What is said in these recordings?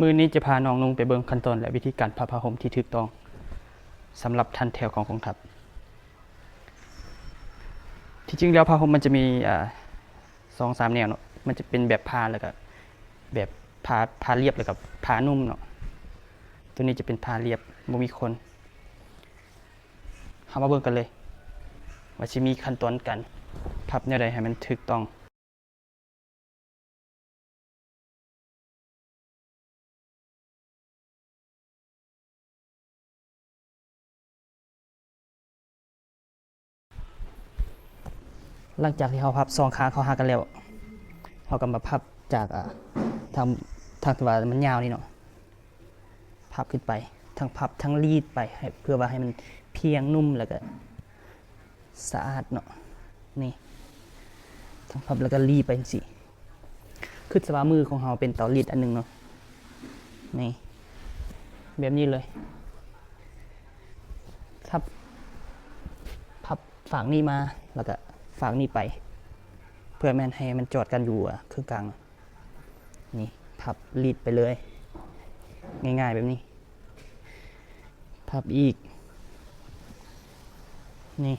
ມື້ນີ້ຈະພານ້ອງນຸ່ງໄປເບິ່ງຂັ້ນຕອນ ແລະ ວິທີການພັບຜ້າຫົ່ມທີ່ຖືກຕ້ອງສຳລັບຖັນແຖວຂອງກອງທັບ. ທີ່ຈິງແລ້ວຜ້າຫົ່ມມັນຈະມີ ອ່າ ສອງສາມແນວເນາະ, ມັນຈະເປັນແບບຜ້າ ແລ້ວກະແບບຜ້າ ຜ້າລຽບ ແລ້ວກະຜ້ານຸ່ມເນາະ. ໂຕນີ້ຈະເປັນຜ້າລຽບ ບໍ່ມີຂົນ. ເຮົາມາເບິ່ງກັນເລີຍ ວ່າຊິມີຂັ້ນຕອນການພັບແນວໃດໃຫ້ມັນຖືກຕ້ອງ. ຫຼັງຈາກທີ່ເຮົາພັບສອງຂ້າງເຂົ້າຫາກັນແລ້ວ, ເຮົາກໍມາພັບຈາກ ອ່າ ທາງ ທາງທີ່ວ່າມັນຍາວນີ້ເນາະ, ພັບຂຶ້ນໄປ, ທັງພັບທັງລີດໄປໃຫ້ ເພື່ອວ່າໃຫ້ມັນພຽງນຸ່ມ ແລ້ວກໍ ສະອາດເນາະ. ນີ້ ທັງພັບແລ້ວກໍລີດໄປຈັ່ງຊີ້. ຄຶດຊະວ່າມືຂອງເຮົາເປັນເຕົາລີດອັນໜຶ່ງເນາະ. ນີ້ ແບບນີ້ເລີຍ. ພັບ ພັບຟາກນີ້ມາ ແລ້ວກໍຟາກນີ້ໄປ ເພື່ອແມ່ນໃຫ້ມັນຈອດກັນຢູ່ ອ່າ ເຄິ່ງກາງ. ນີ້ ພັບລີດໄປເລີຍ ງ່າຍໆແບບນີ້. ພັບອີກ ນີ້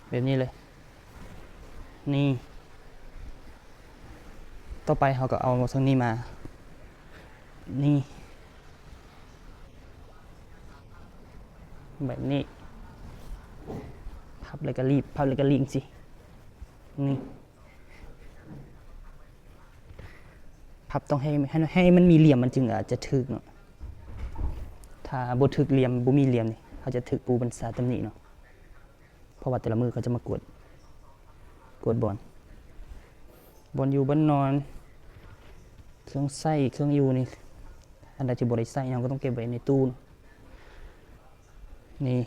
ແບບນີ້ເລີຍ. ນີ້ ຕໍ່ໄປເຮົາກໍເອົາທາງນີ້ມາ ນີ້ ແບບນີ້ ພັບແລ້ວກໍລີບ ພັບແລ້ວກໍລີບຈັ່ງຊີ້. ນີ້ ພັບຕ້ອງໃຫ້ ໃຫ້ ໃຫ້ມັນມີຫຼ່ຽມ ມັນຈຶ່ງ ອາ ຈະຖືກເນາະ. ຖ້າບໍ່ຖືກຫຼ່ຽມ ບໍ່ມີຫຼ່ຽມນີ້ ເຮົາຈະຖືກປູບັນຊາຕຳໜິເນາະ. ເພາະວ່າແຕ່ລະມື້ເຂົາຈະມາກວດ ກວດບ່ອນ ບ່ອນຢູ່ບ່ອນນອນ, ເຄື່ອງໃຊ້ເຄື່ອງຢູ່ນີ້ ອັນໃດທີ່ບໍ່ໄດ້ໃຊ້ ເຮົາກໍຕ້ອງເກັບໄວ້ໃນຕູ້. ນີ້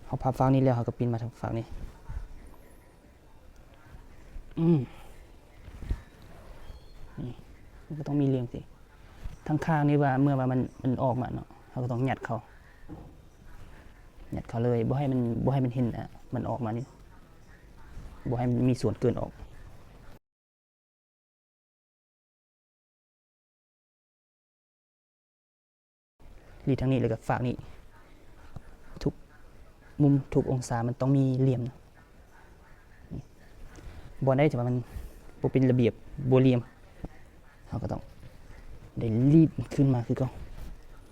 ເຮົາພັບຟາກນີ້ແລ້ວ ເຮົາກໍປິ່ນມາທາງຟາກນີ້. ອືມ ນີ້ ມັນກໍຕ້ອງມີຫຼ່ຽມຊິ. ທາງຂ້າງນີ້ວ່າ ເມື່ອວ່າມັນ ມັນອອກມາເນາະ ເຮົາກໍຕ້ອງຍັດເຂົ້າ ຍັດເຂົ້າເລີຍ ບໍ່ໃຫ້ມັນ ບໍ່ໃຫ້ມັນເຫັນ ອາ ມັນອອກມານີ້ ບໍ່ໃຫ້ມັນມີສ່ວນເກີນອອກ. ລີດທາງນີ້ ແລ້ວກໍຟາກນີ້ ທຸກມຸມ ທຸກອົງສາ ມັນຕ້ອງມີຫຼ່ຽມ. ບ່ອນໃດທີ່ວ່າມັນບໍ່ເປັນລະບຽບ ບໍ່ຫຼ່ຽມ ເຮົາກໍຕ້ອງໄດ້ລີດມັນຂຶ້ນມາຄືເກົ່າ.